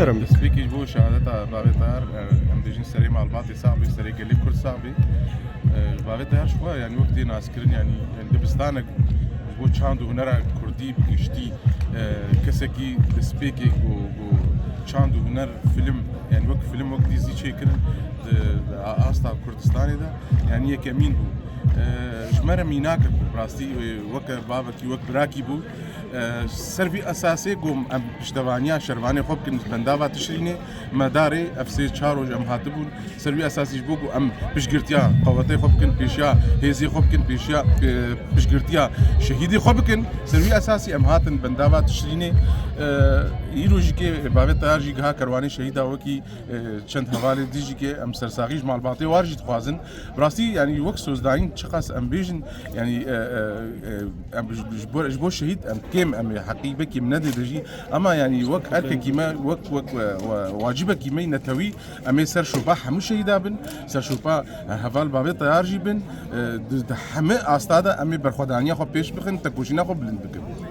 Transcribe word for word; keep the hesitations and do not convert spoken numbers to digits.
Destpêkê ji bo şehadeta Bavê Tayar, e, em dibêjin serê malbatê sax bê, serê gelê Kurd sax bê. E, Bavê Tayar ji xwe, yanî wek tê naskirin, yanî, yanî dibistanek ji bo çand û hunera Kurdî bi giştî, e, kesekî destpêkê ku, ku çand û huner, film, yanî wek film, wek dîzî çêkirin di, di asta Kurdistanê de, yanî yekemîn bû. E, ji me re mînak bû, bi rastî, e, weke bavekî, wek birakî bû. E, ser vî esasê ku em piştevaniya şervanê xwe bikin, bendava Tişrînê, medarê ev sê çar roj em hatibûn. Ser vî esasî ji bo ku em piştgirtiya qewetê xwe bikin, pêşiya hêzê xwe bikin, pêşiya, e, piştgirtiya şehîdê xwe bikin. Ser vî esasî em hatin bendava Tişrînê. E, îro jî kê Bavê Tayar jî giha kerwanê şehîda wekî, e, çend hevalê dî jî kê em sersaxî ji malbatê war jî dixwazin. Bi rastî, yanî wek sozdayîn çiqas em bêjin, yanî, e, e, e, em ji, ji bo, ji bo şehîd em kêm em ê heqî, belkî em nedê de jî, ama yanî wek erkekî me, wek, wek, e, we-, wacibekî me netewî, em ê ser şopa hemû şehîda bin, ser şopa, e, heval Bavê Tayar jî bin, e, di, di hemî asta de em ê berxwedaniya xwe pêş bixin, tekoşîna xwe bilind bikin.